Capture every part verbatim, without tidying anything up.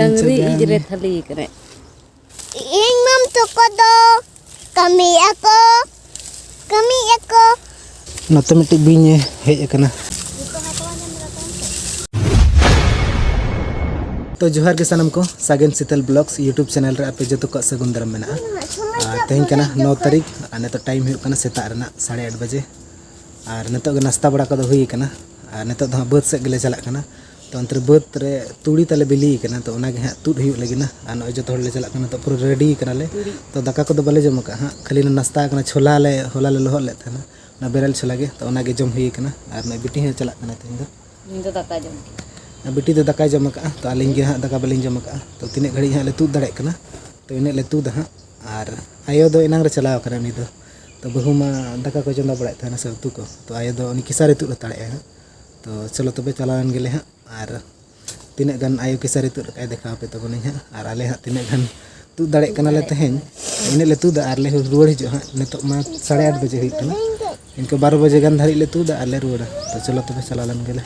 ᱰᱟᱹᱝᱨᱤ ᱤᱡ ᱨᱮ ᱛᱷᱟᱹᱞᱤ ᱠᱟᱱᱟᱭ᱾ ᱤᱧ ᱢᱟᱢ ᱛᱟᱠᱚ ᱫᱚ ᱠᱟᱹᱢᱤᱭᱮᱫᱼᱟ ᱠᱚ, ᱠᱟᱹᱢᱤᱭᱮᱫᱼᱟ ᱠᱚ᱾ ᱱᱚᱛᱮ ᱢᱤᱫᱴᱤᱡ ᱵᱤᱧ ᱮ ᱦᱮᱡ ᱟᱠᱟᱱᱟ᱾ ᱛᱚ ᱡᱚᱦᱟᱨ ᱜᱮ ᱥᱟᱱᱟᱢ ᱠᱚ, ᱥᱟᱜᱮᱱ ᱥᱤᱛᱟᱹᱞ ᱵᱞᱚᱜᱥ YouTube ᱪᱮᱱᱮᱞ ᱨᱮ ᱟᱯᱮ ᱡᱚᱛᱚ ᱠᱚᱣᱟᱜ ᱥᱟᱹᱜᱩᱱ ᱫᱟᱨᱟᱢ ᱢᱮᱱᱟᱜᱼᱟ᱾ ᱟᱨ ᱛᱮᱦᱮᱧ ᱠᱟᱱᱟ ᱱᱚ ᱛᱟᱹᱨᱤᱠᱷ, ᱟᱨ ᱱᱤᱛᱚᱜ ᱴᱟᱭᱤᱢ ᱦᱩᱭᱩᱜ ᱠᱟᱱᱟ ᱥᱮᱛᱟᱜ ᱨᱮᱱᱟᱜ ᱥᱟᱲᱮ ᱟᱴ ᱵᱟᱡᱮ᱾ ᱟᱨ ᱱᱤᱛᱚᱜ ᱜᱮ ᱱᱟᱥᱛᱟ ᱵᱟᱲᱟ ᱠᱚᱫᱚ ᱦᱩᱭ ᱟᱠᱟᱱᱟ᱾ ᱟᱨ ᱱᱤᱛᱚᱜ ᱫᱚ ᱦᱟᱸᱜ ᱵᱟᱹᱫᱽ ᱥᱮᱫ ᱜᱮᱞᱮ ᱪᱟᱞᱟᱜ ᱠᱟᱱᱟ᱾ ᱛᱚ ᱚᱱᱛᱮ ᱨᱮ ᱵᱟᱹᱫᱽ ᱨᱮ ᱛᱩᱲᱤ ᱛᱟᱞᱮ ᱵᱤᱞᱤ ᱟᱠᱟᱱᱟ, ᱛᱚ ᱚᱱᱟᱜᱮ ᱦᱟᱸᱜ ᱛᱩᱫ ᱦᱩᱭᱩᱜ ᱞᱟᱹᱜᱤᱫ ᱱᱟ᱾ ᱟᱨ ᱱᱚᱜᱼᱚᱭ ᱡᱚᱛᱚ ᱦᱚᱲ ᱞᱮ ᱪᱟᱞᱟᱜ ᱠᱟᱱᱟ, ᱛᱚ ᱯᱩᱨᱟᱹ ᱨᱮᱰᱤ ᱠᱟᱱᱟᱞᱮ᱾ ᱛᱩᱲᱤ᱾ ᱛᱚ ᱫᱟᱠᱟ ᱠᱚᱫᱚ ᱵᱟᱞᱮ ᱡᱚᱢ ᱟᱠᱟᱫᱼᱟ ᱦᱟᱸᱜ, ᱠᱷᱟᱹᱞᱤ ᱞᱮ ᱱᱟᱥᱛᱟ ᱟᱠᱟᱱᱟ, ᱪᱷᱳᱞᱟ ᱞᱮ, ᱦᱚᱞᱟ ᱞᱮ ᱞᱚᱦᱚᱫ ᱞᱮᱫ ᱛᱟᱦᱮᱱᱟ, ᱚᱱᱟ ᱵᱮᱨᱮᱞ ᱪᱷᱳᱞᱟ ᱜᱮ, ᱛᱚ ᱚᱱᱟᱜᱮ ᱡᱚᱢ ᱦᱩᱭ ᱟᱠᱟᱱᱟ᱾ ᱟᱨ ᱱᱚᱜᱼᱚᱭ ᱵᱤᱴᱤ ᱦᱚᱸ ᱪᱟᱞᱟᱜ ᱠᱟᱱᱟ ᱛᱮᱦᱮᱧ ᱫᱚ᱾ ᱤᱧ ᱫᱚ ᱫᱟᱠᱟ ᱡᱚᱢ ᱠᱮᱫᱟ᱾ ᱟᱨ ᱵᱤᱴᱤ ᱫᱚ ᱫᱟᱠᱟᱭ ᱡᱚᱢ ᱟᱠᱟᱫᱼᱟ, ᱛᱚ ᱟᱹᱞᱤᱧ ᱜᱮ ᱦᱟᱸᱜ ᱫᱟᱠᱟ ᱵᱟᱹᱞᱤᱧ ᱡᱚᱢ ᱟᱠᱟᱫᱼᱟ᱾ ᱛᱚ ᱛᱤᱱᱟᱹᱜ ᱜᱷᱟᱹᱲᱤᱡ ᱦᱟᱸᱜ ᱞᱮ ᱛᱩᱫ ᱫᱟᱲᱮᱭᱟᱜ ᱠᱟᱱᱟ, ᱛᱚ ᱤᱱᱟᱹᱜ ᱞᱮ ᱛᱩᱫᱟ ᱦᱟᱸᱜ᱾ ᱟᱨ ᱟᱭᱳ ᱫᱚ ᱮᱱᱟᱝ ᱨᱮ ᱪᱟᱞᱟᱣ ᱟᱠᱟᱱᱟ ᱩᱱᱤ ᱫᱚ, ᱛᱚ ᱵᱟᱹᱦᱩ ᱢᱟ ᱫᱟᱠᱟ ᱠᱚ ᱪᱚᱸᱫᱟ ᱵᱟᱲᱟᱭᱮᱫ ᱛᱟᱦᱮᱱᱟ ᱥᱮ ᱩᱛᱩ ᱠᱚ, ᱛᱚ ᱟᱭᱳ ᱫᱚ ᱩᱱᱤ ᱠᱮᱥᱟᱨᱤ ᱛᱩᱫ ᱦᱟᱛᱟᱲᱮᱜᱼᱟᱭ ᱦᱟᱸᱜ᱾ ᱛᱚ ᱪᱚᱞᱚ ᱛᱚᱵᱮ ᱪᱟᱞᱟᱣ ᱞᱮᱱ ᱜᱮᱞᱮ ᱦᱟᱸᱜ᱾ ᱟᱨ ᱛᱤᱱᱟᱹᱜ ᱜᱟᱱ ᱟᱭᱳ ᱠᱮᱥᱟᱨᱤ ᱛᱩᱫ ᱟᱠᱟᱫᱼᱟᱭ ᱫᱮᱠᱷᱟᱣ ᱟᱯᱮ ᱛᱟᱵᱚᱱᱟᱹᱧ ᱦᱟᱸᱜ᱾ ᱟᱨ ᱟᱞᱮ ᱦᱟᱸᱜ ᱛᱤᱱᱟᱹᱜ ᱜᱟᱱ ᱛᱩᱫ ᱫᱟᱲᱮᱭᱟᱜ ᱠᱟᱱᱟᱞᱮ ᱛᱮᱦᱮᱧ, ᱤᱱᱟᱹᱜ ᱞᱮ ᱛᱩᱫᱟ ᱟᱨ ᱞᱮ ᱨᱩᱣᱟᱹᱲ ᱦᱤᱡᱩᱜᱼᱟ ᱦᱟᱸᱜ᱾ ᱱᱤᱛᱚᱜ ᱢᱟ ᱥᱟᱲᱮ ᱟᱴ ᱵᱟᱡᱮ ᱦᱩᱭᱩᱜ ᱠᱟᱱᱟ, ᱤᱱᱠᱟᱹ ᱵᱟᱨᱚ ᱵᱟᱡᱮ ᱜᱟᱱ ᱫᱷᱟᱹᱨᱤᱡ ᱞᱮ ᱛᱩᱫᱟ ᱟᱨ ᱞᱮ ᱨᱩᱣᱟᱹᱲᱟ᱾ ᱛᱚ ᱪᱚᱞᱚ ᱛᱚᱵᱮ ᱪᱟᱞᱟᱣ ᱞᱮᱱ ᱜᱮᱞᱮ᱾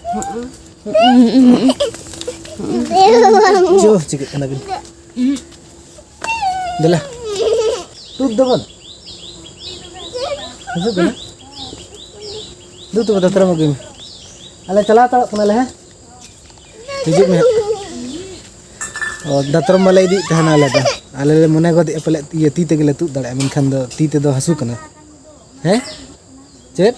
ᱪᱚ ᱪᱤᱠᱟᱹᱜ ᱠᱟᱱᱟ ᱵᱤᱱ? ᱫᱮᱞᱟ᱾ ᱛᱩᱫ ᱫᱚᱵᱚᱱ᱾ ᱦᱤᱡᱩᱜ ᱠᱟᱱᱟ᱾ ᱫᱩ ᱛᱚᱵᱮ ᱫᱟᱛᱨᱚᱢ ᱟᱹᱜᱩᱭ ᱢᱮ᱾ ᱟᱞᱮ ᱪᱟᱞᱟᱣ ᱦᱟᱛᱟᱲᱚᱜ ᱠᱟᱱᱟᱞᱮ, ᱦᱮᱸ? ᱦᱤᱡᱩᱜ ᱢᱮ᱾ ᱚ, ᱫᱟᱛᱨᱚᱢ ᱵᱟᱞᱮ ᱤᱫᱤᱭᱮᱫ ᱛᱟᱦᱮᱱᱟ ᱟᱞᱮ ᱫᱚ᱾ ᱟᱞᱮ ᱞᱮ ᱢᱚᱱᱮ ᱜᱚᱫᱮᱜᱼᱟ ᱯᱟᱞᱮ ᱤᱭᱟᱹ ᱛᱤ ᱛᱮᱜᱮ ᱞᱮ ᱛᱩᱫ ᱫᱟᱲᱮᱭᱟᱜᱼᱟ, ᱢᱮᱱᱠᱷᱟᱱ ᱫᱚ ᱛᱤ ᱛᱮᱫᱚ ᱦᱟᱹᱥᱩ ᱠᱟᱱᱟ᱾ ᱦᱮᱸ? ᱪᱮᱫ?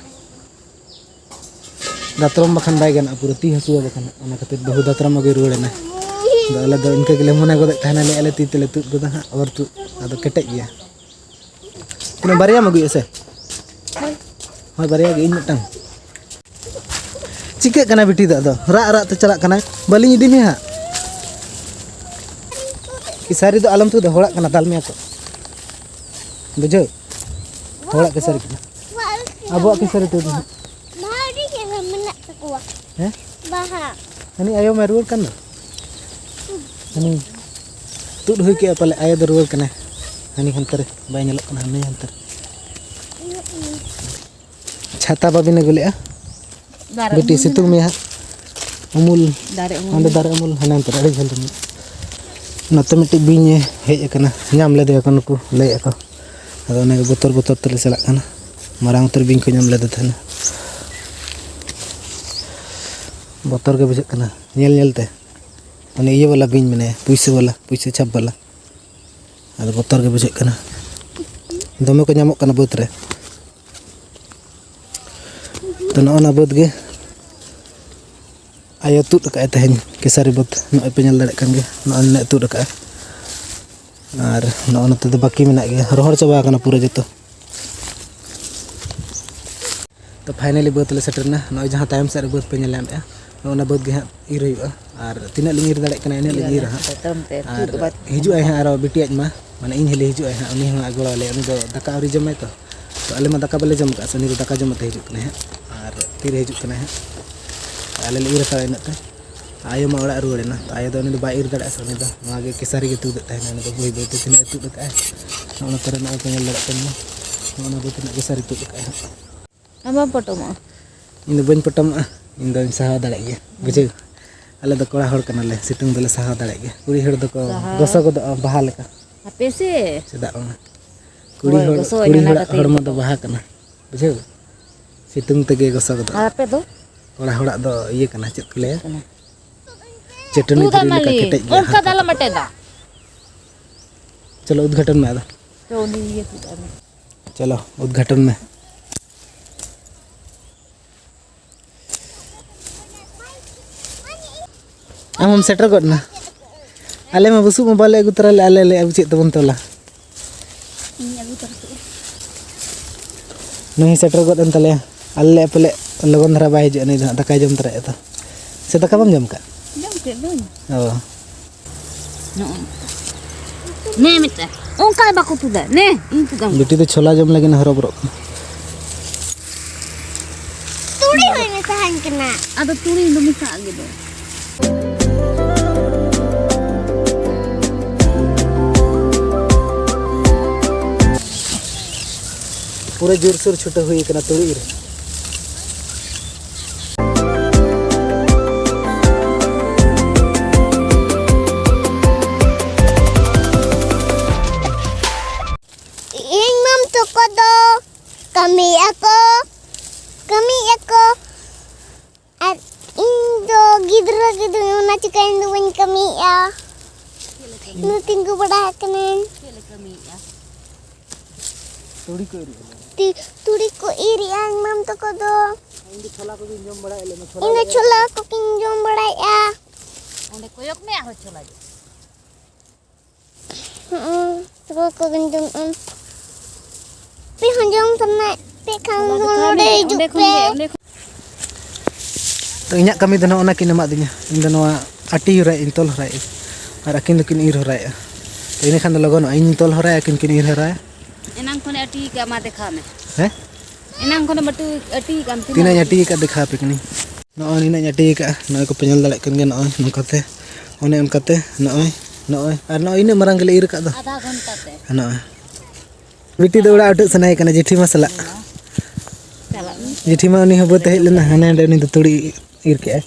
ᱫᱟᱛᱨᱚᱢ ᱵᱟᱠᱷᱟᱱ ᱵᱟᱭ ᱜᱟᱱᱚᱜᱼᱟ, ᱯᱩᱨᱟᱹ ᱛᱤ ᱦᱟᱹᱥᱩᱣᱟ ᱵᱟᱠᱷᱟᱱ᱾ ᱚᱱᱟ ᱠᱷᱟᱹᱛᱤᱨ ᱵᱟᱹᱦᱩ ᱫᱟᱛᱨᱚᱢ ᱟᱹᱜᱩᱭ ᱨᱩᱣᱟᱹᱲ ᱮᱱᱟ᱾ ᱟᱫᱚ ᱟᱞᱮ ᱫᱚ ᱤᱱᱠᱟᱹ ᱜᱮᱞᱮ ᱢᱚᱱᱮ ᱜᱚᱫᱮᱫ ᱛᱟᱦᱮᱱᱟ, ᱞᱟᱹᱭᱮᱫᱼᱟ ᱞᱮ ᱛᱤ ᱛᱮᱞᱮ ᱛᱩᱫ ᱜᱚᱫᱟ ᱦᱟᱸᱜ, ᱚᱨ ᱛᱩᱫ, ᱟᱫᱚ ᱠᱮᱴᱮᱡ ᱜᱮᱭᱟ᱾ ᱛᱤᱱᱟᱹᱜ, ᱵᱟᱨᱭᱟᱢ ᱟᱹᱜᱩᱭᱮᱫᱼᱟ ᱥᱮ? ᱦᱳᱭ᱾ ᱦᱳᱭ, ᱵᱟᱨᱭᱟ ᱜᱮ, ᱤᱧ ᱢᱤᱫᱴᱟᱝ᱾ ᱪᱤᱠᱟᱹᱜ ᱠᱟᱱᱟ ᱵᱤᱴᱤ ᱫᱚ ᱟᱫᱚ? ᱨᱟᱜ ᱨᱟᱜ ᱛᱮ ᱪᱟᱞᱟᱜ ᱠᱟᱱᱟᱭ, ᱵᱟᱹᱞᱤᱧ ᱤᱫᱤ ᱢᱮᱭᱟ ᱦᱟᱸᱜ᱾ ᱠᱤᱥᱟᱨᱤ ᱫᱚ ᱟᱞᱚᱢ ᱛᱩᱫᱟ, ᱦᱚᱲᱟᱜ ᱠᱟᱱᱟ, ᱫᱟᱞ ᱢᱮᱭᱟ ᱠᱚ᱾ ᱵᱩᱡᱷᱟᱹᱣ? ᱦᱚᱲᱟᱜ ᱠᱤᱥᱟᱨᱤ ᱠᱟᱱᱟ᱾ ᱟᱵᱚᱣᱟᱜ ᱠᱤᱥᱟᱹᱨᱤ ᱛᱩᱫ ᱢᱮ᱾ ᱵᱟᱦᱟ ᱟᱹᱰᱤ ᱪᱮᱦᱨᱟ ᱢᱮᱱᱟᱜ ᱛᱟᱠᱚᱣᱟ᱾ ᱦᱮᱸ? ᱵᱟᱦᱟ᱾ ᱦᱟᱹᱱᱤ ᱟᱭᱳ ᱢᱟ ᱨᱩᱣᱟᱹᱲ ᱠᱟᱱ ᱫᱚ᱾ ᱦᱟᱹᱱᱤ ᱛᱩᱫ ᱦᱩᱭ ᱠᱮᱜᱼᱟ ᱯᱟᱞᱮ, ᱟᱭᱳ ᱫᱚ ᱨᱩᱣᱟᱹᱲ ᱠᱟᱱᱟᱭ᱾ ᱦᱟᱹᱱᱤ ᱦᱟᱱᱛᱮ ᱨᱮ ᱵᱟᱭ ᱧᱮᱞᱚᱜ ᱠᱟᱱᱟ, ᱦᱟᱹᱱᱤ ᱦᱟᱱᱛᱮ ᱨᱮ᱾ ᱪᱷᱟᱛᱟ ᱵᱟᱵᱤᱱ ᱟᱹᱜᱩ ᱞᱮᱜᱼᱟ? ᱫᱟᱨᱮ ᱵᱤᱴᱤ, ᱩᱢᱩᱞ ᱥᱤᱛᱩᱝ ᱢᱮᱱᱟᱜᱼᱟ᱾ ᱢᱮᱭᱟ ᱦᱟᱸᱜ᱾ ᱩᱢᱩᱞ᱾ ᱫᱟᱨᱮ ᱩᱢᱩᱞ ᱚᱸᱰᱮ ᱢᱮᱱᱟᱜᱼᱟ᱾ ᱫᱟᱨᱮ ᱩᱢᱩᱞ ᱦᱟᱱᱮ ᱦᱟᱱᱛᱮ ᱨᱮ, ᱟᱹᱰᱤ ᱡᱷᱟᱹᱞ ᱨᱮ ᱢᱮᱱᱟᱜᱼᱟ᱾ ᱱᱚᱛᱮ ᱢᱤᱫᱴᱤᱡ ᱵᱤᱧᱮ ᱦᱮᱡ ᱟᱠᱟᱱᱟ, ᱧᱟᱢ ᱞᱮᱫᱮᱭᱟ ᱠᱚ ᱱᱩᱠᱩ, ᱞᱟᱹᱭᱮᱫᱼᱟ ᱠᱚ᱾ ᱟᱫᱚ ᱚᱱᱟᱜᱮ ᱵᱚᱛᱚᱨ ᱵᱚᱛᱚᱨ ᱛᱮᱞᱮ ᱪᱟᱞᱟᱜ ᱠᱟᱱᱟ᱾ ᱢᱟᱨᱟᱝ ᱩᱛᱟᱹᱨ ᱵᱤᱧ ᱠᱚ ᱧᱟᱢ ᱞᱮᱫᱮ ᱛᱟᱦᱮᱱᱟ᱾ ᱵᱚᱛᱚᱨ ᱜᱮ ᱵᱩᱡᱷᱟᱹᱜ ᱠᱟᱱᱟ ᱧᱮᱞ ᱧᱮᱞ ᱛᱮ᱾ ᱩᱱᱤ ᱤᱭᱟᱹ ᱵᱟᱞᱟ ᱵᱤᱧ ᱢᱮᱱᱟᱭᱟ, ᱯᱩᱭᱥᱟᱹ ᱵᱟᱞᱟ, ᱯᱩᱭᱥᱟᱹ ᱪᱷᱟᱯ ᱵᱟᱞᱟ᱾ ᱟᱫᱚ ᱵᱚᱛᱚᱨ ᱜᱮ ᱵᱩᱡᱷᱟᱹᱜ ᱠᱟᱱᱟ᱾ ᱫᱚᱢᱮ ᱠᱚ ᱧᱟᱢᱚᱜ ᱠᱟᱱᱟ ᱵᱟᱹᱫᱽ ᱨᱮ᱾ ᱛᱚ, ᱱᱚᱜᱼᱚ ᱱᱟ ᱵᱟᱹᱫᱽ ᱜᱮ ᱟᱭᱳ ᱛᱩᱫ ᱟᱠᱟᱫᱼᱟᱭ ᱛᱮᱦᱮᱧ, ᱠᱮᱥᱟᱨᱤ ᱵᱟᱹᱫᱽ᱾ ᱱᱚᱜᱼᱚᱭ ᱯᱮ ᱧᱮᱞ ᱫᱟᱲᱮᱭᱟᱜ ᱠᱟᱱ ᱜᱮᱭᱟ, ᱱᱚᱜᱼᱚᱭ ᱱᱤᱱᱟᱹᱜ ᱛᱩᱫ ᱟᱠᱟᱫᱼᱟ᱾ ᱟᱨ ᱱᱚᱜᱼᱚ ᱱᱚᱛᱮ ᱫᱚ ᱵᱟᱹᱠᱤ ᱢᱮᱱᱟᱜ ᱜᱮᱭᱟ, ᱨᱚᱦᱚᱲ ᱪᱟᱵᱟ ᱟᱠᱟᱱᱟ ᱯᱩᱨᱟᱹ ᱡᱚᱛᱚ᱾ ᱛᱚ, finally ᱵᱟᱹᱫᱽ ᱞᱮ ᱥᱮᱴᱮᱨ ᱮᱱᱟ᱾ ᱱᱚᱜᱼᱚᱭ ᱡᱟᱦᱟᱸ ᱛᱟᱭᱚᱢ ᱥᱮᱫ ᱨᱮ ᱵᱟᱹᱫᱽ ᱯᱮ ᱧᱮᱞ ᱧᱟᱢᱮᱫᱼᱟ, ᱱᱚᱜᱼᱚ ᱱᱟ ᱵᱟᱹᱫᱽ ᱜᱮ ᱦᱟᱸᱜ ᱤᱨ ᱦᱩᱭᱩᱜᱼᱟ᱾ ᱟᱨ ᱛᱤᱱᱟᱹᱜ ᱞᱤᱧ ᱤᱨ ᱫᱟᱲᱮᱭᱟᱜ ᱠᱟᱱᱟ, ᱤᱱᱟᱹᱜ ᱞᱤᱧ ᱤᱨᱟ ᱦᱟᱸᱜ᱾ ᱟᱨ ᱦᱤᱡᱩᱜ ᱟᱭ ᱦᱟᱸᱜ ᱟᱨᱚ ᱵᱤᱴᱤ ᱟᱡ ᱢᱟ, ᱢᱟᱱᱮ ᱤᱧ ᱦᱤᱞᱤ ᱦᱤᱡᱩᱜ ᱟᱭ ᱦᱟᱸᱜ, ᱩᱱᱤ ᱦᱚᱸ ᱜᱚᱲᱚ ᱟᱞᱮᱭᱟ᱾ ᱩᱱᱤ ᱫᱚ ᱫᱟᱠᱟ ᱟᱹᱣᱨᱤ ᱡᱚᱢᱟᱭ ᱛᱚ᱾ ᱛᱚ, ᱟᱞᱮ ᱢᱟ ᱫᱟᱠᱟ ᱵᱟᱞᱮ ᱡᱚᱢ ᱠᱟᱜᱼᱟ ᱥᱮ, ᱩᱱᱤ ᱫᱚ ᱫᱟᱠᱟ ᱡᱚᱢ ᱠᱟᱛᱮ ᱦᱤᱡᱩᱜ ᱠᱟᱱᱟᱭ ᱦᱟᱸᱜ᱾ ᱟᱨ ᱛᱤᱨᱮ ᱦᱤᱡᱩᱜ ᱠᱟᱱᱟᱭ ᱦᱟᱸᱜ, ᱟᱞᱮ ᱞᱮ ᱤᱨ ᱦᱟᱛᱟᱲᱟ ᱤᱱᱟᱹᱜ ᱛᱮ᱾ ᱟᱭᱳ ᱢᱟ ᱚᱲᱟᱜ ᱨᱩᱣᱟᱹᱲ ᱮᱱᱟ, ᱛᱚ ᱟᱭᱳ ᱫᱚ ᱩᱱᱤ ᱫᱚ ᱵᱟᱭ ᱤᱨ ᱫᱟᱲᱮᱭᱟᱜᱼᱟ ᱥᱮ, ᱩᱱᱤ ᱫᱚ ᱱᱚᱣᱟ ᱜᱮ ᱠᱮᱥᱟᱨᱤ ᱜᱮ ᱛᱩᱫᱮᱫ ᱛᱟᱦᱮᱱᱟ᱾ ᱩᱱᱤ ᱫᱚ ᱵᱟᱹᱭ ᱵᱟᱹᱭ ᱛᱮ ᱛᱤᱱᱟᱹᱜ ᱮ ᱛᱩᱫ ᱟᱠᱟᱫᱼᱟᱭ, ᱱᱚᱜᱼᱚ ᱱᱚᱛᱮ ᱨᱮ ᱱᱚᱜᱼᱚᱭ ᱯᱮ ᱧᱮᱞ ᱫᱟᱲᱮᱭᱟᱜ ᱠᱟᱱ ᱜᱮᱭᱟ, ᱱᱚᱜᱼᱚ ᱱᱟ ᱵᱟᱹᱫᱽ ᱨᱮᱱᱟᱜ ᱠᱮᱥᱟᱨᱤ ᱛᱩᱫ ᱟᱠᱟᱫᱼᱟᱭ ᱦᱟᱸᱜ᱾ ᱟᱢ ᱵᱟᱢ ᱯᱚᱴᱚᱢᱚᱜᱼᱟ? ᱤᱧ ᱫᱚ ᱵᱟᱹᱧ ᱯᱚᱴᱚᱢᱚᱜᱼᱟ, ᱤᱧ ᱫᱚᱧ ᱥᱟᱦᱟᱣ ᱫᱟᱲᱮᱭᱟᱜ ᱜᱮᱭᱟ, ᱵᱩᱡᱷᱟᱹᱣ? ᱟᱞᱮ ᱫᱚ ᱠᱚᱲᱟ ᱦᱚᱲ ᱠᱟᱱᱟᱞᱮ, ᱥᱤᱛᱩᱝ ᱫᱚᱞᱮ ᱥᱟᱦᱟᱣ ᱫᱟᱲᱮᱭᱟᱜ ᱜᱮᱭᱟ᱾ ᱠᱩᱲᱤ ᱦᱚᱲ ᱫᱚᱠᱚ ᱥᱟᱦᱟᱣ᱾ ᱜᱚᱥᱚ ᱜᱚᱫᱚᱜᱼᱟ ᱵᱟᱦᱟ ᱞᱮᱠᱟ᱾ ᱦᱟᱯᱮ ᱥᱮ᱾ ᱪᱮᱫᱟᱜ ᱵᱟᱝᱟ? ᱠᱩᱲᱤ ᱦᱳᱭ, ᱦᱚᱲ, ᱜᱚᱥᱚ ᱠᱩᱲᱤ ᱟᱹᱧ ᱚᱱᱟ ᱦᱚᱲᱟᱜ ᱠᱟᱛᱮ ᱦᱚᱲᱢᱚ ᱫᱚ ᱜᱚᱥᱚ᱾ ᱵᱟᱦᱟ ᱠᱟᱱᱟ, ᱵᱩᱡᱷᱟᱹᱣ? ᱥᱤᱛᱩᱝ ᱛᱮᱜᱮ ᱜᱚᱥᱚ ᱜᱚᱫᱚᱜᱼᱟ᱾ ᱟᱨ ᱟᱯᱮ ᱫᱚ? ᱠᱚᱲᱟ ᱦᱚᱲᱟᱜ ᱫᱚ ᱤᱭᱟᱹ ᱠᱟᱱᱟ, ᱪᱮᱫ ᱠᱚ ᱞᱟᱹᱭᱟ? ᱪᱟᱹᱴᱟᱹᱱᱤ ᱛᱩᱫ ᱫᱷᱤᱨᱤ ᱟᱢ ᱞᱮᱠᱟ ᱟᱞᱤ, ᱠᱮᱴᱮᱡ ᱜᱮᱭᱟ ᱚᱱᱠᱟ ᱦᱟᱨᱛᱟ ᱫᱟᱞᱟᱢ ᱛᱟᱠᱚ᱾ ᱟᱴᱮᱫᱟ᱾ ᱪᱚᱞᱚ, ᱩᱫᱽᱜᱷᱟᱴᱚᱱ ᱢᱮ ᱟᱫᱚ᱾ ᱛᱚ, ᱩᱱᱤ ᱤᱭᱟᱹ ᱛᱩᱫ ᱟᱢ᱾ ᱪᱚᱞᱚ, ᱩᱫᱽᱜᱷᱟᱴᱚᱱ ᱢᱮ᱾ ᱟᱢ ᱦᱚᱸᱢ ᱥᱮᱴᱮᱨ ᱜᱚᱫ ᱮᱱᱟ᱾ ᱟᱞᱮ ᱢᱟ ᱵᱩᱥᱩᱵ ᱢᱟ ᱵᱟᱞᱮ ᱟᱹᱜᱩ ᱛᱚᱨᱟ ᱞᱮᱫ, ᱟᱞᱮ ᱞᱮ ᱟᱹᱜᱩ ᱪᱮᱫ ᱛᱮᱵᱚᱱ ᱛᱚᱞᱟ? ᱤᱧ ᱟᱹᱜᱩ ᱛᱚᱨᱟ ᱠᱮᱫᱼᱟ᱾ ᱱᱩᱭ ᱦᱚᱸ ᱥᱮᱴᱮᱨ ᱜᱚᱫ ᱮᱱ ᱛᱟᱞᱮᱭᱟ᱾ ᱟᱞᱮ ᱞᱮ ᱯᱟᱞᱮ ᱞᱚᱜᱚᱱ ᱫᱷᱟᱨᱟ ᱵᱟᱭ ᱦᱤᱡᱩᱜᱼᱟ ᱱᱩᱭ ᱫᱚ ᱦᱟᱸᱜ, ᱫᱟᱠᱟᱭ ᱡᱚᱢ ᱛᱚᱨᱟᱭᱮᱫᱼᱟ ᱛᱚ᱾ ᱥᱮ ᱫᱟᱠᱟ ᱵᱟᱢ ᱡᱚᱢ ᱠᱟᱜ? ᱡᱚᱢ ᱠᱮᱫ ᱫᱚᱧ᱾ ᱚ᱾ ᱱᱚᱜᱼᱚ ᱱᱚᱝᱠᱟ᱾ ᱱᱮ ᱢᱤᱫᱴᱟᱝ᱾ ᱚᱱᱠᱟ ᱵᱟᱠᱚ ᱛᱩᱫᱟ᱾ ᱱᱮ, ᱤᱧ ᱛᱩᱫᱟᱢ᱾ ᱵᱤᱴᱤ ᱫᱚ ᱪᱷᱳᱞᱟ ᱡᱚᱢ ᱞᱟᱹᱜᱤᱫ ᱦᱚᱨᱚᱵᱚᱨᱚᱜ ᱠᱟᱱᱟ᱾ ᱛᱩᱲᱤ ᱦᱚᱸᱭ ᱢᱮᱥᱟᱦᱟᱹᱧ ᱠᱟᱱᱟ᱾ ᱟᱫᱚ ᱛᱩᱲᱤ ᱫᱚ ᱢᱮᱥᱟᱜ ᱜᱮ ᱫᱚ᱾ ᱯᱩᱨᱟᱹ ᱡᱳᱨᱥᱳᱨ ᱪᱷᱩᱴᱟᱹᱣ ᱦᱩᱭ ᱠᱟᱱᱟ ᱛᱩᱲᱤ ᱤᱨ᱾ ᱤᱧ ᱛᱤᱸᱜᱩ ᱵᱟᱲᱟ ᱟᱠᱟᱱᱟᱹᱧ᱾ ᱪᱮᱫ ᱞᱮ ᱠᱟᱹᱢᱤᱭᱮᱫᱼᱟ? ᱛᱩᱲᱤ ᱠᱚ ᱤᱨ ᱮᱫᱼᱟ᱾ ᱛᱩᱲᱤ ᱠᱚ ᱤᱨ ᱮᱫᱼᱟ ᱤᱧ ᱢᱟᱢ ᱛᱟᱠᱚ ᱫᱚ᱾ ᱤᱧ ᱫᱚ ᱪᱷᱚᱞᱟ ᱠᱚᱜᱮᱧ ᱡᱚᱢ ᱵᱟᱲᱟᱭᱮᱫ ᱞᱮ, ᱤᱧ ᱫᱚ ᱪᱷᱚᱞᱟ ᱠᱚᱜᱮᱧ ᱡᱚᱢ ᱵᱟᱲᱟᱭᱮᱫᱼᱟ᱾ ᱚᱸᱰᱮ ᱠᱚᱭᱚᱜ ᱢᱮ, ᱟᱨᱦᱚᱸ ᱪᱷᱚᱞᱟ ᱡᱚᱢ᱾ ᱦᱩᱸ, ᱪᱷᱚᱞᱟ ᱠᱚᱜᱮᱧ ᱡᱚᱢᱮᱫᱼᱟ᱾ ᱟᱯᱮ ᱦᱚᱸ ᱡᱚᱢ ᱥᱟᱱᱟᱭᱮᱫ ᱯᱮ ᱠᱷᱟᱱ ᱫᱚ ᱱᱚᱰᱮ ᱦᱤᱡᱩᱜ ᱯᱮ᱾ ᱛᱚ, ᱤᱧᱟᱹᱜ ᱠᱟᱹᱢᱤ ᱫᱚ ᱱᱚᱜᱼᱚ ᱱᱟ ᱠᱤᱱ ᱮᱢᱟᱫᱤᱧᱟ᱾ ᱤᱧ ᱫᱚ ᱱᱚᱣᱟ ᱟᱹᱴᱤ ᱦᱚᱨᱟᱭ ᱤᱧ, ᱛᱚᱞ ᱦᱚᱨᱟᱭ ᱤᱧ, ᱟᱨ ᱟᱹᱠᱤᱱ ᱫᱚᱠᱤᱱ ᱤᱨ ᱦᱚᱨᱟᱭᱮᱫᱼᱟ᱾ ᱛᱚ, ᱤᱱᱟᱹᱠᱷᱟᱱ ᱫᱚ ᱞᱚᱜᱚᱱᱚᱜᱼᱟ, ᱤᱧᱤᱧ ᱛᱚᱞ ᱦᱚᱨᱟᱭᱟ, ᱟᱹᱠᱤᱱ ᱠᱤᱱ ᱤᱨ ᱦᱚᱨᱟᱭᱟ᱾ ᱮᱱᱟᱝ ᱠᱷᱚᱱᱮ ᱟᱹᱴᱤ ᱠᱟᱜ, ᱢᱟ ᱫᱮᱠᱷᱟᱣ ᱢᱮ᱾ ᱦᱮᱸ? ᱮᱱᱟᱝ ᱠᱷᱚᱱᱮᱢ ᱟᱹᱴᱤ, ᱟᱹᱴᱤ ᱠᱟᱜ, ᱛᱤᱱᱟᱹᱜ ᱤᱧ ᱟᱹᱴᱤ ᱠᱟᱜ, ᱫᱮᱠᱷᱟᱣ ᱟᱯᱮ ᱠᱟᱹᱱᱟᱹᱧ᱾ ᱱᱚᱜᱼᱚᱭ ᱱᱤᱱᱟᱹᱜ ᱤᱧ ᱟᱹᱴᱤ ᱠᱟᱜᱼᱟ, ᱱᱚᱜᱼᱚᱭ ᱠᱚᱯᱮ ᱧᱮᱞ ᱫᱟᱲᱮᱭᱟᱜ ᱠᱟᱱ ᱜᱮᱭᱟ, ᱱᱚᱜᱼᱚᱭ ᱱᱚᱝᱠᱟᱛᱮ, ᱚᱱᱮ ᱚᱱᱠᱟᱛᱮ, ᱱᱚᱜᱼᱚᱭ, ᱱᱚᱜᱼᱚᱭ, ᱟᱨ ᱱᱚᱜᱼᱚᱭ ᱤᱱᱟᱹᱜ ᱢᱟᱨᱟᱝ ᱜᱮᱞᱮ ᱤᱨ ᱠᱟᱜ ᱫᱚ᱾ ᱟᱫᱷᱟ ᱜᱷᱚᱱᱴᱟ ᱛᱮ᱾ ᱱᱚᱜᱼᱚᱭ᱾ ᱵᱤᱴᱤ ᱫᱚ ᱚᱲᱟᱜ ᱩᱴᱷᱟᱹᱜ ᱥᱟᱱᱟᱭᱮ ᱠᱟᱱᱟ ᱡᱮᱴᱷᱤ ᱢᱟ ᱥᱟᱞᱟᱜ᱾ ᱪᱟᱞᱟᱜ ᱢᱮ᱾ ᱡᱮᱴᱷᱤ ᱢᱟ ᱩᱱᱤ ᱦᱚᱸ ᱵᱟᱹᱫᱽ ᱮ ᱦᱮᱡ ᱞᱮᱱᱟ, ᱦᱟᱸᱰᱮ ᱱᱟᱸᱰᱮ ᱩᱱᱤ ᱫᱚ ᱛᱩᱲᱤ ᱤᱨ ᱠᱮᱜᱼᱟᱭ,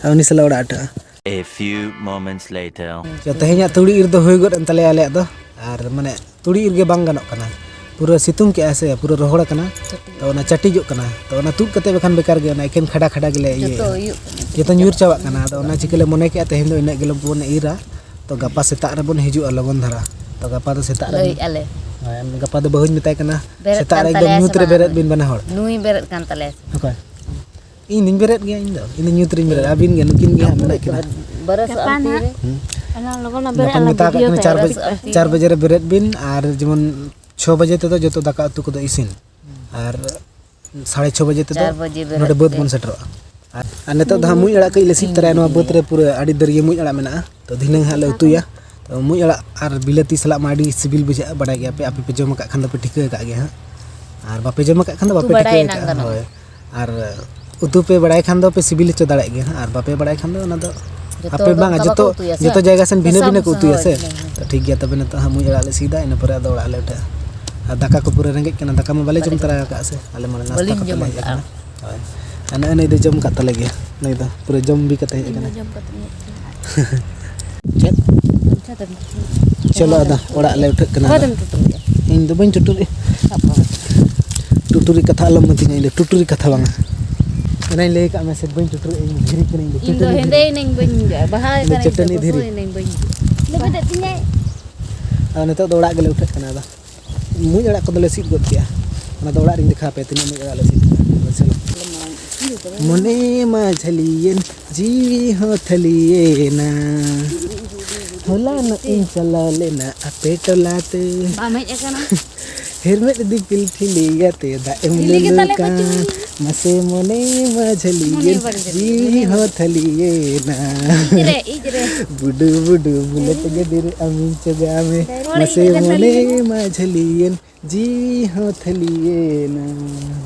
ᱟᱨ ᱩᱱᱤ ᱥᱟᱞᱟᱜ ᱚᱲᱟᱜ ᱩᱴᱷᱟᱹᱜᱼᱟ᱾ A few moments later. ᱛᱚ, ᱛᱮᱦᱮᱧᱟᱜ ᱛᱩᱲᱤ ᱤᱨ ᱫᱚ ᱦᱩᱭ ᱜᱚᱫ ᱮᱱ ᱛᱟᱞᱮᱭᱟ ᱟᱞᱮᱭᱟᱜ ᱫᱚ, ᱟᱨ ᱢᱟᱱᱮ ᱛᱩᱲᱤ ᱤᱨ ᱜᱮ ᱵᱟᱝ ᱜᱟᱱᱚᱜ ᱠᱟᱱᱟ, ᱯᱩᱨᱟᱹ ᱥᱤᱛᱩᱝ ᱠᱮᱜᱼᱟᱭ ᱥᱮ, ᱯᱩᱨᱟᱹ ᱨᱚᱦᱚᱲ ᱟᱠᱟᱱᱟ, ᱛᱚ ᱚᱱᱟ ᱪᱟᱹᱴᱤᱡᱚᱜ ᱠᱟᱱᱟ, ᱛᱚ ᱚᱱᱟ ᱛᱩᱫ ᱠᱟᱛᱮ ᱵᱟᱠᱷᱟᱱ ᱵᱮᱠᱟᱨ ᱜᱮ, ᱚᱱᱟ ᱮᱠᱮᱱ ᱠᱷᱟᱰᱟ ᱠᱷᱟᱰᱟ ᱜᱮᱞᱮ ᱤᱭᱟᱹᱭᱟ᱾ ᱡᱚᱛᱚ ᱤᱭᱟᱹᱜ ᱠᱟᱱᱟ᱾ ᱡᱚᱛᱚ ᱧᱩᱨ ᱪᱟᱵᱟᱜ ᱠᱟᱱᱟ, ᱟᱫᱚ ᱚᱱᱟ ᱪᱤᱠᱟᱹ ᱞᱮ ᱢᱚᱱᱮ ᱠᱮᱜᱼᱟ ᱛᱮᱦᱮᱧ ᱫᱚ ᱤᱱᱟᱹᱜ ᱜᱮᱞᱮ ᱵᱚᱱ ᱤᱨᱟ, ᱛᱚ ᱜᱟᱯᱟ ᱥᱮᱛᱟᱜ ᱨᱮᱵᱚᱱ ᱦᱤᱡᱩᱜᱼᱟ ᱞᱚᱜᱚᱱ ᱫᱷᱟᱨᱟ᱾ ᱛᱚ ᱜᱟᱯᱟ ᱫᱚ ᱥᱮᱛᱟᱜ ᱨᱮ, ᱞᱟᱹᱭᱮᱫᱼᱟ ᱞᱮ᱾ ᱦᱮᱸ, ᱜᱟᱯᱟ ᱫᱚ ᱵᱟᱹᱦᱩᱧ ᱢᱮᱛᱟᱭ ᱠᱟᱱᱟ, ᱵᱮᱨᱮᱫ ᱥᱮᱛᱟᱜ ᱠᱟᱱ ᱨᱮ ᱮᱠᱫᱚᱢ ᱛᱟᱞᱮᱭᱟ ᱧᱩᱛ ᱥᱮ ᱨᱮ ᱵᱟᱝ ᱵᱮᱨᱮᱫ ᱱᱩᱭ? ᱵᱤᱱ ᱵᱟᱱᱟ ᱦᱚᱲ᱾ ᱱᱩᱭ ᱵᱮᱨᱮᱫ ᱠᱟᱱ ᱛᱟᱞᱮᱭᱟ ᱥᱮ ᱵᱟᱝ? ᱚᱠᱚᱭ? ᱤᱧ ᱫᱩᱧ ᱵᱮᱨᱮᱫ ᱜᱮᱭᱟ, ᱤᱧ ᱫᱚ, ᱤᱧ ᱫᱚ ᱧᱩᱛ ᱨᱤᱧ ᱵᱮᱨᱮᱫ, ᱟᱹᱵᱤᱱ ᱜᱮ, ᱱᱩᱠᱤᱱ ᱜᱮ ᱦᱟᱸᱜ ᱢᱮᱱᱟᱜ ᱠᱤᱱᱟ᱾ ᱵᱟᱨᱚᱥᱚᱜ ᱜᱟᱯᱟ ᱟᱢ ᱛᱤ ᱱᱟᱦᱟᱜ ᱨᱮ? ᱦᱩᱸ᱾ ᱚᱱᱟ ᱞᱚᱜᱚᱱ ᱵᱮᱨᱮᱫ ᱜᱟᱯᱟ ᱟᱞᱟᱝ ᱢᱮᱛᱟ ᱠᱟᱜ ᱵᱷᱤᱰᱤᱭᱳ ᱠᱤᱱᱟ, ᱛᱮ ᱪᱟᱨ ᱵᱟᱡᱮ, ᱵᱟᱨᱚᱥᱚᱜ ᱟᱢ ᱛᱤ ᱨᱮ᱾ ᱪᱟᱨ ᱵᱟᱡᱮ ᱨᱮ ᱵᱮᱨᱮᱫ ᱵᱤᱱ, ᱟᱨ ᱡᱮᱢᱚᱱ ᱪᱷᱚ ᱵᱟᱡᱮ ᱛᱮᱫᱚ ᱡᱚᱛᱚ ᱫᱟᱠᱟ ᱩᱛᱩ ᱠᱚᱫᱚ ᱤᱥᱤᱱ, ᱟᱨ ᱥᱟᱲᱮ ᱪᱷᱚ ᱵᱟᱡᱮ ᱛᱮᱫᱚ ᱪᱟᱨ ᱵᱟᱡᱮ ᱵᱮᱨᱮᱫ ᱱᱚᱰᱮ ᱵᱟᱹᱫᱽ ᱯᱮ᱾ ᱵᱚᱱ ᱥᱮᱴᱮᱨᱚᱜᱼᱟ᱾ ᱟᱨ, ᱟᱨ ᱱᱤᱛᱚᱜ ᱫᱚ ᱦᱟᱸᱜ ᱢᱩᱡ ᱟᱲᱟᱜ ᱠᱟᱹᱡ ᱞᱮ ᱥᱤᱫ ᱛᱚᱨᱟᱭᱟ, ᱱᱚᱣᱟ ᱵᱟᱹᱫᱽ ᱨᱮ ᱯᱩᱨᱟᱹ ᱟᱹᱰᱤ ᱫᱟᱹᱨᱭᱟᱹ ᱢᱩᱡ ᱟᱲᱟᱜ ᱢᱮᱱᱟᱜᱼᱟ, ᱛᱚ ᱫᱷᱤᱱᱟᱹᱝ ᱦᱟᱸᱜ ᱞᱮ ᱩᱛᱩᱭᱟ᱾ ᱛᱚ ᱢᱩᱡ ᱟᱲᱟᱜ ᱟᱨ ᱵᱤᱞᱟᱹᱛᱤ ᱥᱟᱞᱟᱜ ᱢᱟ ᱟᱹᱰᱤ ᱥᱤᱵᱤᱞ ᱵᱩᱡᱷᱟᱹᱜᱼᱟ, ᱵᱟᱰᱟᱭ ᱜᱮᱭᱟᱯᱮ, ᱟᱯᱮ ᱯᱮ ᱡᱚᱢ ᱟᱠᱟᱫ ᱠᱷᱟᱱ ᱫᱚᱯᱮ ᱴᱷᱤᱠᱟᱹ ᱟᱠᱟᱫ ᱜᱮᱭᱟ ᱦᱟᱸᱜ, ᱟᱨ ᱵᱟᱯᱮ ᱡᱚᱢ ᱟᱠᱟᱫ ᱠᱷᱟᱱ ᱫᱚ ᱩᱛᱩ ᱵᱟᱯᱮ ᱵᱟᱲᱟᱭ ᱴᱷᱤᱠᱟᱹ ᱮᱱᱟᱝ ᱟᱠᱟᱫᱼᱟ᱾ ᱜᱟᱱᱚᱜᱼᱟ᱾ ᱦᱳᱭ, ᱟᱨ ᱩᱛᱩ ᱯᱮ ᱵᱟᱲᱟᱭ ᱠᱷᱟᱱ ᱫᱚ ᱯᱮ ᱥᱤᱵᱤᱞ ᱦᱚᱪᱚ ᱫᱟᱲᱮᱭᱟᱜ ᱜᱮᱭᱟ ᱦᱟᱸᱜ, ᱟᱨ ᱵᱟᱯᱮ ᱵᱟᱲᱟᱭ ᱠᱷᱟᱱ ᱫᱚ ᱚᱱᱟ ᱫᱚ ᱡᱚᱛᱚ ᱟᱯᱮ ᱦᱚᱲ ᱫᱚ ᱵᱟᱝᱟ, ᱚᱱᱠᱟ ᱡᱚᱛᱚ, ᱵᱟᱠᱚ ᱩᱛᱩᱭᱟ ᱥᱮ? ᱡᱚᱛᱚ ᱡᱟᱭᱜᱟ ᱥᱮᱱ ᱵᱷᱤᱱᱟᱹ ᱢᱮᱥᱟ ᱵᱷᱤᱱᱟᱹ ᱠᱚ ᱢᱮᱥᱟ, ᱩᱛᱩᱭᱟ ᱦᱳᱭ, ᱥᱮ? ᱦᱳᱭ᱾ ᱛᱚ ᱴᱷᱤᱠ ᱜᱮᱭᱟ, ᱛᱚᱵᱮ ᱱᱤᱛᱚᱜ ᱦᱟᱸᱜ ᱢᱩᱡ ᱟᱲᱟᱜ ᱞᱮ ᱥᱤᱫᱟ, ᱤᱱᱟᱹ ᱯᱚᱨᱮ ᱟᱫᱚ ᱚᱲᱟᱜ ᱞᱮ ᱩᱴᱷᱟᱹᱜᱼᱟ᱾ ᱟᱨ ᱫᱟᱠᱟ ᱠᱚ ᱯᱩᱨᱟᱹ ᱨᱮᱸᱜᱮᱡ ᱠᱟᱱᱟ, ᱫᱟᱠᱟ ᱢᱟ ᱵᱟᱞᱮ ᱵᱟᱞᱮ ᱡᱚᱢ ᱡᱚᱢ ᱛᱟᱨᱟ ᱟᱠᱟᱫᱼᱟ᱾ ᱟᱠᱟᱫᱼᱟ ᱥᱮ, ᱟᱞᱮ ᱢᱟ ᱱᱟᱥᱛᱟ ᱵᱟᱹᱞᱤᱧ ᱠᱟᱛᱮ ᱡᱚᱢ ᱞᱮ ᱦᱮᱡ ᱟᱠᱟᱫᱼᱟ᱾ ᱟᱠᱟᱱᱟ᱾ ᱦᱳᱭ᱾ ᱟᱨ ᱱᱚᱜᱼᱚᱭ ᱱᱩᱭ ᱫᱚ ᱡᱚᱢ ᱠᱟᱜ ᱛᱟᱞᱮ ᱜᱮᱭᱟ, ᱱᱩᱭ ᱫᱚ ᱯᱩᱨᱟᱹ ᱡᱚᱢ ᱵᱤ ᱠᱟᱛᱮ ᱦᱮᱡ ᱤᱧ ᱫᱚ ᱟᱠᱟᱱᱟ᱾ ᱡᱚᱢ ᱠᱟᱛᱮ ᱤᱧ ᱦᱮᱡ ᱟᱠᱟᱱᱟ᱾ ᱪᱮᱫ? ᱚᱠᱟ ᱪᱚᱞᱚ ᱨᱮᱢ ᱟᱫᱚ ᱴᱩᱴᱩᱨ ᱚᱲᱟᱜ ᱞᱮ ᱩᱴᱷᱟᱹᱜ ᱠᱟᱱᱟ ᱚᱠᱟ ᱟᱫᱚ᱾ ᱨᱮᱢ ᱴᱩᱴᱩᱨ ᱞᱮᱫᱼᱟ? ᱤᱧ ᱫᱚ ᱵᱟᱹᱧ ᱴᱩᱴᱩᱨ ᱮᱫᱼᱟ᱾ ᱥᱟᱵ ᱠᱚ ᱢᱮ᱾ ᱴᱩᱴᱩᱨᱤ ᱠᱟᱛᱷᱟ ᱟᱞᱚᱢ ᱢᱤᱛᱟᱹᱧᱟ, ᱤᱧ ᱫᱚ ᱴᱩᱴᱩᱨᱤ ᱠᱟᱛᱷᱟ ᱵᱟᱝᱟ᱾ ᱚᱱᱟᱧ ᱞᱟᱹᱭ ᱠᱟᱜ ᱢᱮ ᱥᱮ, ᱵᱟᱹᱧ ᱴᱩᱴᱩᱨ ᱮᱫᱼᱟ, ᱤᱧ ᱫᱚ ᱫᱷᱤᱨᱤ ᱠᱟᱹᱱᱟᱹᱧ, ᱤᱧ ᱫᱚ ᱤᱧ ᱫᱚ ᱪᱟᱹᱴᱟᱹᱱᱤ ᱦᱮᱸᱫᱮ ᱫᱷᱤᱨᱤ᱾ ᱮᱱᱟᱹᱧ ᱵᱟᱹᱧ ᱵᱩᱡᱷᱟᱹᱜᱼᱟ, ᱵᱟᱦᱟ ᱤᱧ ᱫᱚ ᱠᱟᱱᱟᱧ ᱪᱟᱹᱴᱟᱹᱱᱤ ᱥᱮ ᱫᱷᱤᱨᱤ᱾ ᱵᱚᱥᱚ ᱮᱱᱟᱹᱧ ᱵᱟᱹᱧ ᱵᱩᱡᱷᱟᱹᱜᱼᱟ᱾ ᱞᱮᱵᱮᱫᱮᱫ ᱛᱤᱧᱟᱭ᱾ ᱟᱨ ᱱᱤᱛᱚᱜ ᱫᱚ ᱚᱲᱟᱜ ᱜᱮᱞᱮ ᱩᱴᱷᱟᱹᱜ ᱠᱟᱱᱟ᱾ ᱟᱫᱚ ᱢᱩᱡ ᱟᱲᱟᱜ ᱠᱚᱫᱚ ᱞᱮ ᱥᱤᱫ ᱜᱚᱫ ᱠᱮᱜᱼᱟ᱾ ᱚᱱᱟ ᱫᱚ ᱚᱲᱟᱜ ᱨᱤᱧ ᱫᱮᱠᱷᱟᱣ ᱟᱯᱮᱭᱟ, ᱛᱤᱱᱟᱹᱜ ᱢᱩᱡ ᱟᱲᱟᱜ ᱞᱮ ᱥᱤᱫ ᱠᱮᱜᱼᱟ᱾ ᱢᱟᱥᱮ ᱞᱚ᱾ ᱢᱚᱱᱮ ᱢᱟ ᱡᱷᱟᱹᱞᱤᱭᱮᱱ, ᱡᱤᱣᱤ ᱦᱚᱸ ᱛᱷᱟᱹᱞᱤᱭᱮᱱᱟ᱾ ᱦᱚᱞᱟᱱᱚᱜ ᱤᱧ ᱪᱟᱞᱟᱣ ᱞᱮᱱᱟ ᱟᱯᱮ ᱴᱚᱞᱟ ᱛᱮ᱾ ᱵᱟᱢ ᱦᱮᱡ ᱟᱠᱟᱱᱟ᱾ ᱦᱮᱨᱢᱮᱫ ᱫᱤᱯᱤᱞ ᱴᱷᱤᱞᱤ ᱟᱛᱮ ᱫᱟᱜ ᱮᱢ ᱦᱤᱞᱤ ᱜᱮ ᱞᱩᱞᱩ ᱛᱟᱞᱮ ᱠᱟᱱ᱾ ᱵᱟᱹᱪᱩᱜ᱾ ᱢᱟᱥᱮ ᱢᱚᱱᱮ ᱢᱟ ᱡᱷᱟᱹᱞᱤᱭᱮᱱ, ᱢᱚᱱᱮ ᱵᱟᱹᱲᱤᱡ ᱡᱤᱣᱤ ᱦᱚᱸ ᱛᱷᱟᱹᱞᱤᱭᱮᱱᱟ᱾ ᱤᱡ ᱨᱮ, ᱤᱡ ᱨᱮ᱾ ᱵᱩᱰᱩ ᱵᱩᱰᱩ ᱵᱩᱞᱮᱴ ᱜᱟᱹᱰᱤ ᱨᱮ ᱟᱢᱤᱧ ᱪᱚᱜᱟᱣ ᱢᱮ᱾ ᱦᱚᱲ ᱢᱟᱥᱮ ᱤᱡ ᱨᱮ ᱢᱚᱱᱮ ᱛᱷᱟᱹᱞᱤᱭᱮᱱᱟ᱾ ᱢᱟ ᱡᱷᱟᱹᱞᱤᱭᱮᱱ, ᱡᱤᱣᱤ ᱦᱚᱸ ᱛᱷᱟᱹᱞᱤᱭᱮᱱᱟ᱾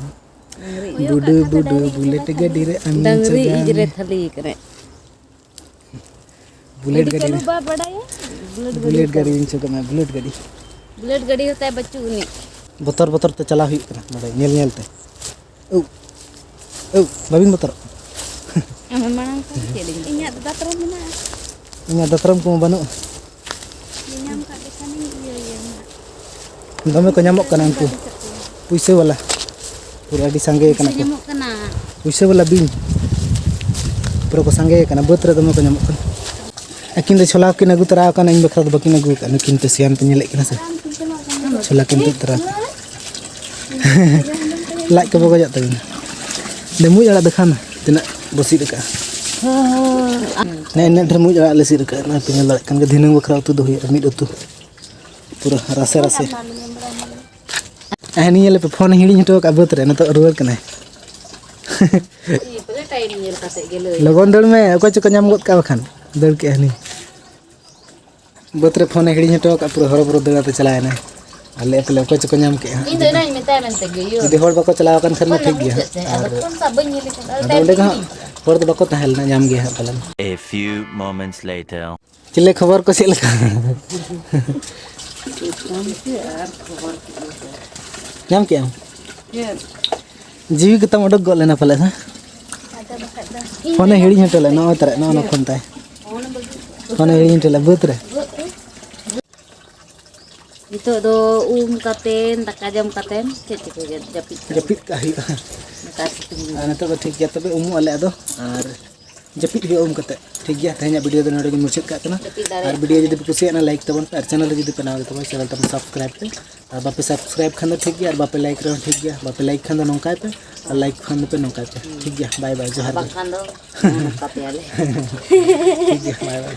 ᱰᱟᱝᱨᱤ ᱤᱡ ᱵᱩᱰᱩ ᱨᱮ᱾ ᱵᱩᱰᱩ ᱵᱩᱞᱮᱴ ᱜᱟᱹᱰᱤ ᱨᱮ ᱟᱢᱤᱧ ᱰᱟᱝᱨᱤ ᱪᱚᱜᱟᱣ ᱤᱡ ᱨᱮ ᱢᱮ᱾ ᱛᱷᱟᱹᱞᱤ ᱠᱟᱱᱟᱭ᱾ ᱵᱩᱞᱮᱴ ᱟᱹᱰᱤ ᱜᱟᱹᱰᱤ ᱪᱟᱹᱞᱩ ᱨᱮ᱾ ᱵᱟ ᱵᱟᱰᱟᱭᱟ᱾ ᱵᱩᱞᱮᱴ ᱜᱟᱹᱰᱤ ᱵᱩᱞᱮᱴ ᱜᱟᱹᱰᱤ ᱦᱚᱸ ᱤᱧ ᱪᱚᱜᱟᱣ ᱢᱮ, ᱵᱩᱞᱮᱴ ᱜᱟᱹᱰᱤ᱾ ᱵᱩᱞᱮᱴ ᱜᱟᱹᱰᱤ ᱦᱚᱸ ᱛᱟᱭ ᱵᱟᱹᱪᱩᱜ ᱟᱹᱱᱤᱡ᱾ ᱵᱚᱛᱚᱨ ᱵᱚᱛᱚᱨ ᱛᱮ ᱪᱟᱞᱟᱣ ᱦᱩᱭᱩᱜ ᱠᱟᱱᱟ ᱱᱚᱰᱮ ᱧᱮᱞ ᱧᱮᱞ ᱛᱮ᱾ ᱟᱹᱣ, ᱟᱹᱣ, ᱵᱟᱹᱵᱤᱱ ᱵᱚᱛᱚᱨᱚᱜ ᱠᱟᱱᱟ? ᱟᱢᱮᱢ ᱢᱟᱲᱟᱝ ᱠᱟᱱᱟ, ᱪᱮᱫ ᱞᱤᱧ ᱢᱮᱱᱟ? ᱤᱧᱟᱹᱜ ᱫᱚ ᱫᱟᱛᱨᱚᱢ ᱢᱮᱱᱟᱜᱼᱟ᱾ ᱤᱧᱟᱹᱜ ᱫᱟᱛᱨᱚᱢ ᱠᱚᱢᱟ ᱵᱟᱹᱱᱩᱜᱼᱟ᱾ ᱧᱟᱢ ᱠᱟᱜ ᱞᱮᱠᱷᱟᱱᱤᱧ ᱤᱭᱟᱹᱭᱟ ᱱᱟᱦᱟᱜ᱾ ᱫᱚᱢᱮ ᱠᱚ ᱧᱟᱢᱚᱜ ᱠᱟᱱᱟ ᱩᱱᱠᱩ ᱯᱩᱭᱥᱟᱹ ᱵᱟᱞᱟ, ᱯᱩᱨᱟᱹ ᱟᱹᱰᱤ ᱥᱟᱸᱜᱮ ᱠᱟᱱᱟ ᱠᱚ᱾ ᱧᱟᱢᱚᱜ ᱠᱟᱱᱟ᱾ ᱯᱩᱭᱥᱟᱹ ᱵᱟᱞᱟ ᱵᱤᱧ, ᱯᱩᱨᱟᱹ ᱠᱚ ᱥᱟᱸᱜᱮ ᱠᱟᱱᱟ, ᱵᱟᱹᱫᱽ ᱨᱮ ᱫᱚᱢᱮ ᱠᱚ ᱧᱟᱢᱚᱜ ᱠᱟᱱᱟ᱾ ᱟᱹᱠᱤᱱ ᱫᱚ ᱪᱷᱳᱞᱟ ᱠᱤᱱ ᱟᱹᱜᱩ ᱛᱚᱨᱟ ᱟᱠᱟᱱᱟ, ᱤᱧ ᱵᱟᱠᱷᱨᱟ ᱫᱚ ᱵᱟᱹᱠᱤᱱ ᱟᱹᱜᱩ ᱟᱠᱟᱫ, ᱱᱩᱠᱤᱱ ᱛᱮ ᱥᱮᱭᱟᱱ ᱯᱮ ᱧᱮᱞᱮᱫ ᱠᱤᱱᱟ ᱥᱮ, ᱪᱷᱳᱞᱟ ᱠᱤᱱ ᱛᱩᱫ ᱛᱚᱨᱟ ᱟᱠᱟᱫ᱾ ᱞᱟᱡ ᱠᱚ ᱵᱚᱜᱚᱡᱚᱜ ᱛᱟᱹᱵᱤᱱᱟ᱾ ᱫᱮ ᱢᱩᱡ ᱟᱲᱟᱜ ᱫᱮᱠᱷᱟᱣ ᱢᱮ, ᱛᱤᱱᱟᱹᱜ ᱵᱚ ᱥᱤᱫ ᱟᱠᱟᱫᱼᱟ᱾ ᱦᱮᱸ, ᱤᱱᱟᱹᱜ ᱰᱷᱮᱨ ᱢᱩᱡ ᱟᱲᱟᱜ ᱞᱮ ᱥᱤᱫ ᱟᱠᱟᱫᱼᱟ, ᱱᱚᱜᱼᱚᱭ ᱯᱮ ᱧᱮᱞ ᱫᱟᱲᱮᱭᱟᱜ ᱠᱟᱱ ᱜᱮᱭᱟ, ᱫᱷᱤᱱᱟᱹᱝ ᱵᱟᱠᱷᱨᱟ ᱩᱛᱩ ᱫᱚ ᱦᱩᱭᱩᱜᱼᱟ, ᱢᱤᱫ ᱩᱛᱩ᱾ ᱯᱩᱨᱟᱹ ᱨᱟᱥᱮ ᱨᱟᱥᱮ᱾ ᱦᱮᱸ, ᱱᱤᱭᱟᱹ ᱞᱮᱯᱮ ᱯᱷᱳᱱ ᱦᱤᱲᱤᱧ ᱦᱚᱴᱚ ᱟᱠᱟᱫ ᱵᱟᱹᱫᱽ ᱨᱮ, ᱱᱤᱛᱚᱜ ᱨᱩᱣᱟᱹᱲ ᱠᱟᱱᱟᱭ᱾ ᱞᱚᱜᱚᱱ ᱫᱟᱹᱲ ᱢᱮ, ᱚᱠᱚᱭ ᱪᱚᱠᱚ ᱧᱟᱢ ᱜᱚᱫ ᱠᱟᱜ ᱵᱟᱠᱷᱟᱱ᱾ ᱫᱟᱹᱲ ᱠᱮᱜᱼᱟ ᱦᱟᱹᱱᱤ᱾ ᱵᱟᱹᱫᱽ ᱨᱮ ᱯᱷᱳᱱᱮ ᱦᱤᱲᱤᱧ ᱦᱚᱴᱚ ᱟᱠᱟᱫ, ᱯᱩᱨᱟᱹ ᱦᱚᱨᱚᱵᱚᱨᱚ ᱫᱟᱹᱲ ᱟᱛᱮ ᱪᱟᱞᱟᱣ ᱮᱱᱟᱭ᱾ ᱟᱞᱮ ᱯᱟᱞᱮ ᱚᱠᱚᱭ ᱪᱚᱠᱚ ᱧᱟᱢ ᱠᱮᱜᱼᱟ ᱦᱟᱸᱜ᱾ ᱤᱧ ᱫᱚ ᱮᱱᱟᱝ ᱤᱧ ᱢᱮᱛᱟᱭ ᱢᱮᱱᱛᱮ ᱜᱮ, ᱤᱭᱟᱹ᱾ ᱡᱩᱫᱤ ᱦᱚᱲ ᱵᱟᱠᱚ ᱪᱟᱞᱟᱣ ᱟᱠᱟᱱ ᱠᱷᱟᱱ ᱢᱟ ᱴᱷᱤᱠ ᱜᱮᱭᱟ ᱦᱟᱸᱜ᱾ ᱟᱨ ᱟᱫᱚ ᱚᱸᱰᱮ ᱫᱚ ᱦᱟᱸᱜ ᱦᱚᱲ ᱫᱚ ᱵᱟᱠᱚ ᱛᱟᱦᱮᱸ ᱞᱮᱱᱟ, ᱧᱟᱢ ᱜᱮᱭᱟ ᱦᱟᱸᱜ ᱯᱟᱞᱮᱱ᱾ A few moments later. ᱪᱮᱞᱮ ᱠᱷᱚᱵᱚᱨ ᱠᱚ ᱪᱮᱫ ᱞᱮᱠᱟ? ᱧᱟᱢ ᱠᱮᱜᱼᱟᱢ? ᱡᱤᱣᱤ ᱠᱚᱛᱟᱢ ᱚᱰᱚᱠ ᱜᱚᱫ ᱞᱮᱱᱟ ᱯᱟᱞᱮ, ᱦᱮᱸ? ᱯᱷᱳᱱᱮ ᱦᱤᱲᱤᱧ ᱦᱚᱴᱚ ᱞᱮᱫ, ᱱᱚᱜᱼᱚᱭ ᱛᱟᱨᱟ, ᱱᱚᱜᱼᱚ ᱱᱚᱣᱟ ᱯᱷᱳᱱ ᱛᱟᱭ᱾ ᱯᱷᱳᱱᱮ ᱦᱤᱲᱤᱧ ᱦᱚᱴᱚ ᱞᱮᱫ ᱵᱟᱹᱫᱽ ᱨᱮ᱾ ᱱᱤᱛᱚᱜ ᱫᱚ ᱩᱢ ᱠᱟᱛᱮᱱ, ᱫᱟᱠᱟ ᱡᱚᱢ ᱠᱟᱛᱮᱱ, ᱪᱮᱫ ᱪᱤᱠᱟᱹᱭᱟ? ᱡᱟᱹᱯᱤᱫ ᱠᱟᱜ ᱡᱟᱹᱯᱤᱫ ᱠᱟᱜ ᱦᱩᱭᱩᱜᱼᱟ᱾ ᱱᱮᱛᱟᱨ ᱥᱤᱛᱩᱝ ᱫᱤᱱ᱾ ᱟᱨ ᱱᱤᱛᱚᱜ ᱫᱚ ᱴᱷᱤᱠ ᱜᱮᱭᱟ, ᱛᱚᱵᱮ ᱩᱢᱩᱜ ᱟᱞᱮ ᱟᱫᱚ, ᱟᱨ ᱡᱟᱹᱯᱤᱫ ᱦᱩᱭᱩᱜᱼᱟ ᱩᱢ ᱠᱟᱛᱮ᱾ ᱴᱷᱤᱠ ᱜᱮᱭᱟ, ᱛᱮᱦᱮᱧᱟᱜ ᱵᱷᱤᱰᱤᱭᱳ ᱫᱚ ᱱᱚᱰᱮ ᱜᱮ ᱢᱩᱪᱟᱹᱫ ᱠᱟᱜ ᱠᱟᱱᱟ᱾ ᱟᱨ ᱵᱷᱤᱰᱤᱭᱳ ᱡᱩᱫᱤ ᱯᱮ ᱠᱩᱥᱤᱭᱟᱜᱼᱟ, ᱞᱟᱭᱤᱠ ᱛᱟᱵᱚᱱ ᱯᱮ, ᱟᱨ ᱪᱮᱱᱮᱞ ᱨᱮ ᱡᱩᱫᱤ ᱯᱮ ᱱᱟᱣᱟ ᱜᱮ ᱛᱟᱵᱚᱱ, ᱪᱮᱱᱮᱞ ᱛᱟᱵᱚᱱ ᱥᱟᱵᱥᱠᱨᱟᱭᱤᱵ ᱯᱮ᱾ ᱟᱨ ᱵᱟᱯᱮ ᱥᱟᱵᱥᱠᱨᱟᱭᱤᱵ ᱠᱷᱟᱱ ᱫᱚ ᱴᱷᱤᱠ ᱜᱮᱭᱟ, ᱟᱨ ᱵᱟᱯᱮ ᱞᱟᱭᱤᱠ ᱨᱮᱦᱚᱸ ᱴᱷᱤᱠ ᱜᱮᱭᱟ, ᱵᱟᱯᱮ ᱞᱟᱭᱤᱠ ᱠᱷᱟᱱ ᱫᱚ ᱱᱚᱝᱠᱟᱭ ᱯᱮ, ᱟᱨ ᱞᱟᱭᱤᱠ ᱠᱷᱟᱱ ᱫᱚᱯᱮ ᱱᱚᱝᱠᱟᱭ ᱯᱮ᱾ ᱴᱷᱤᱠ ᱜᱮᱭᱟ, ᱵᱟᱭ ᱵᱟᱭ, ᱡᱚᱦᱟᱨ ᱜᱮ᱾ ᱵᱟᱝᱠᱷᱟᱱ ᱫᱚ ᱱᱚᱝᱠᱟ ᱯᱮᱭᱟᱞᱮ᱾ ᱴᱷᱤᱠ ᱜᱮᱭᱟ, ᱵᱟᱭ ᱵᱟᱭ᱾